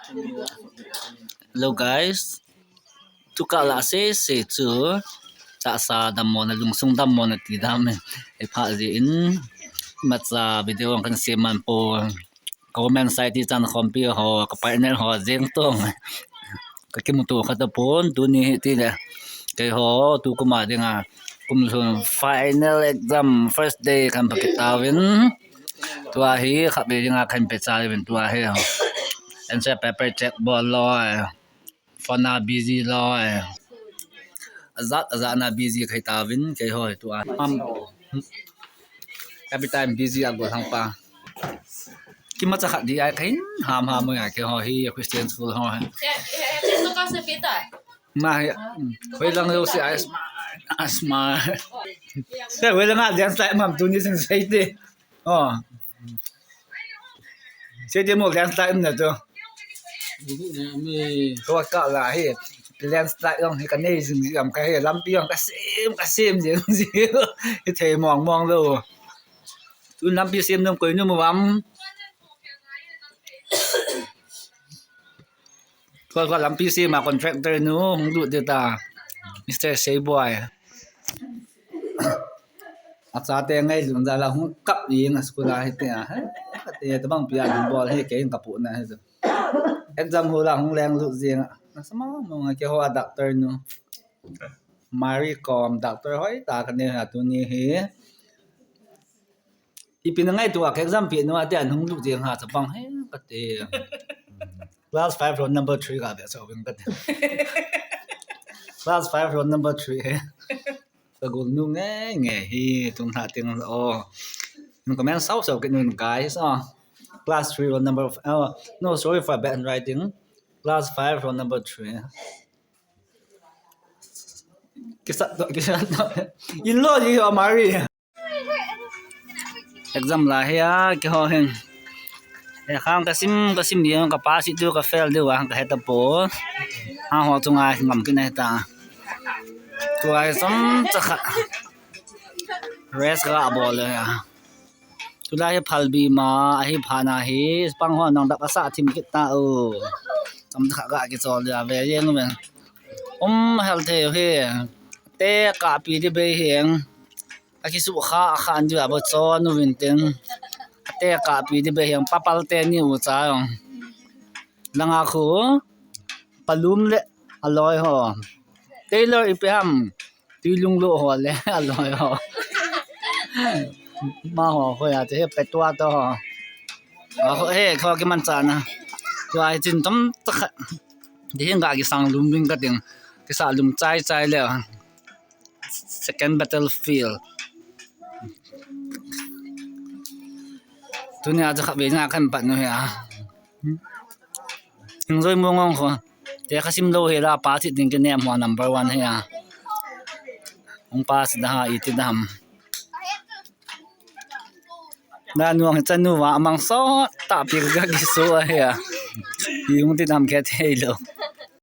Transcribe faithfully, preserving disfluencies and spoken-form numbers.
Hello guys. Tukah lah sese chu. Tahsa dammona, lungsung dammona ti dam e. Ipha jeh in imacha video kan sem man pon. Comment site ti chan khompi ho, ka partner ho jeng tong. Ka kimuto kha tapon, tuni hi tile. Keiho, tukum a dinga, kum lhun final exam, first day kan pa kit tauvin. Tua hi, khatvei dinga kan pe cha uvin tua hi. Answer paper check bol loi. Phone a busy loi. Ajat, ajat na busy kai tauvin, keiho hi tua. Mam. Every time busy a go thang pa. Kimacha khat di ai kahin ham ham mo ya keiho hi Christian school ho. Na hi, hoilang lo si ai smart, ai smart. Te hoilang a dance like mam tuni sing sei te. Oh. Sei te mo dance like na to. Tua ka la hi. Landslide jong hi ka nei jing jing am ka hi lampi jong ka sem, ka sem jing jing. Hi thei mong mong lo. Tu lampi sem nom koi nom uvam. Tua, tua lampi sem a contractor nu hung lut ding ta. Mister Seiboi. Achate ngailutna jal a hung kap jeng a school a hiti a. Te tabang pia ding bol hi kei ka pu na hi. Exam hall a hung leng lut jeng a. Nasa mong mong a keiho a doctor nu. Mary kom doctor hoi ta ka nei a tuni hi. Ipi na ngaito a ka exam pi nu a te an hung lut jeng ha chapang hi ka ti. Class five roll number three ka be so ka ti. Class five roll number three hi. Ka gol nu nge nge hi tung ha ting o. Nun comment sau sau kit nun guys. Oh. Class three roll number f-, oh, no, sorry for bad handwriting. Class five roll number three. Kisa to, kisa to. In lo ji ho Mary. Exam la hi a, keiho hin. E khang ka sim, ka sim jeng, ka pass diu, ka fail diu a, ka he tapon. Ha ho chunga ngam kit na hita. Tua hi chomcha khat. Rest ka bol le a. Tulai hi phalbi ma, ahi phat na hi, pang ho nang dap asa thim kit ta u. Chomcha khat ka kichol le a, ve jeng u ven. Um hel thei u hi. Te ka pi di bei heng. Akisu kha, kha an diu a bo chon uvin tin. Te ka pi di bei heng, papal te ni u cha jong. Langa khu, palum le aloi ho. Tailor ipi ham, tuilung lo ho le aloi ho. Ma ho, ho ya te he petua to ho. A ho he, kho kimancha na. Tua hi chin chomcha khat. Di hin ka kisang lum ding ka ting. Kisa lum chai chai le. Second battlefield. Tunia chu khatvei nga kan pat nu hi a. Hing joi mo ngong kho. Te ka sim lo hi la pa thi ding ke nem ho number one hi a. Hung pa si da ha i ti dam. Na nuang hi chanu va amang so ta pi ka kisu a hi a. I hung ti dam ke thei lo.